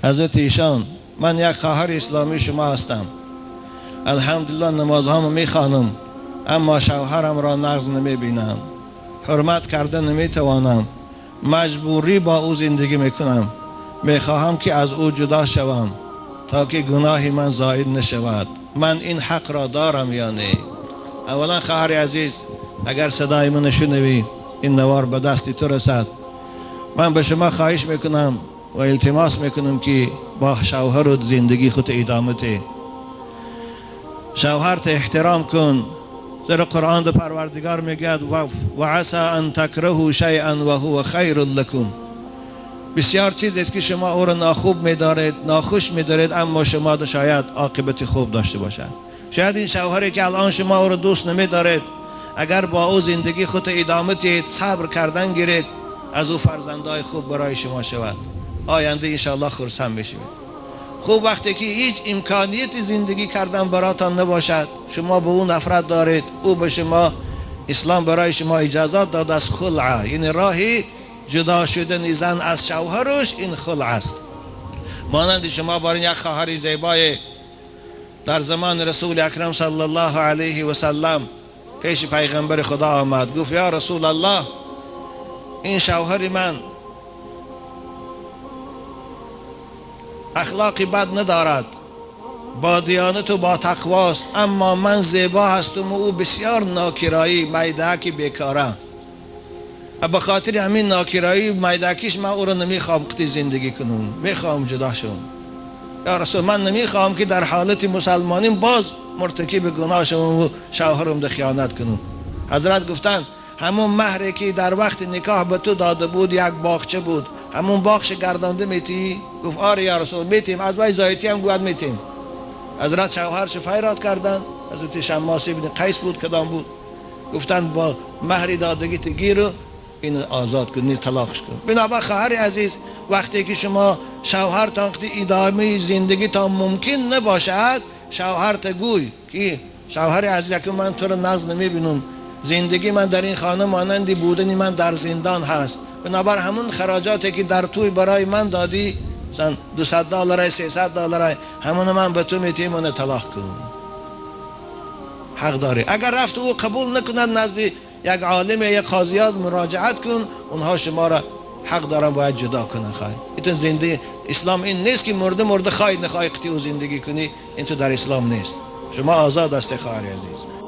حضرت ایشان من یک خواهر اسلامی شما هستم، الحمدلله نمازهامو میخوانم، اما شوهرم را نقض نمیبینم، حرمت کرده نمیتوانم، مجبوری با او زندگی میکنم، میخواهم که از او جدا شوم تا که گناه من زائد نشود. من این حق را دارم یا نه؟ اولا خواهر عزیز، اگر صدای من شنوی، این نوار به دست تو رسد، من به شما خواهش میکنم و التماس میکنم که با شوهر زندگی خود ادامه ده، شوهرت احترام کن، زیرا قرآن در پروردگار میگوید و عسى ان تکرهوا شیئا و هو خیر لکم. بسیار چیز است که شما او را ناخوب میدارید، ناخوش میدارید، اما شما شاید عاقبت خوب داشته باشد. شاید این شوهری که الان شما او را دوست نمیدارید، اگر با او زندگی خود ادامه دهید، صبر کردن گیرید، از او فرزندای خوب برای شما شود، آینده انشاءالله خرسند میشوید. خوب وقتی که هیچ امکانیت زندگی کردن براتان نباشد، شما به او نفرت دارید، او به شما، اسلام برای شما اجازات داد از خلعه، یعنی راهی جدا شدن زن از شوهرش، این خلع است. مانند شما بارین یک خواهر زیبای در زمان رسول اکرم صلی الله علیه و سلم پیش پیغمبر خدا آمد، گفت یا رسول الله، این شوهر من اخلاق بد ندارد، با دیانت و با تقواست، اما من زیبا هستم و او بسیار ناکرایی میدهکی بیکاره، به خاطر همین ناکرایی میدهکیش من او را نمیخوام قطعی زندگی کنم، میخوام جدا شم. یا رسول من نمیخوام که در حالت مسلمانیم باز مرتکب گناه شم و شوهرم در خیانت کنم. حضرت گفتند همون مهری که در وقت نکاح به تو داده بود یک باغچه بود، همون باغش گردانده میتی؟ گفت آره یا رسول میتیم، از وی زایتی هم گوید میتیم. حضرت شوهرش فیراد کردند، حضرت شماس ابن قیس بود کدام بود، گفتند با مهری دادگی گیر و این آزاد کن، طلاقش کن. بنابر خواهر عزیز، وقتی که شما شوهرتان ادامه زندگیتان ممکن نباشد، شوهرت گوی که شوهر عزیز که من تو را نقض نمیبینم، زندگی من در این خانه مانند بودن من در زندان هست، بنابر همون خراجاتی که در توی برای من دادی، مثلا $200 $300، همون من به تو میتیم، اون طلاق کن، حق داری. اگر رفت او قبول نکند، نزد یک عالم یک قاضیات مراجعت کن، اونها شما را حق دارن باید جدا کنن. خواهی این زندگی اسلام این نیست که مرده مرده خواهی نخواهی قطعی او زندگی کنی، این تو در اسلام نیست. شما آزاد هستی خواهر عزیز.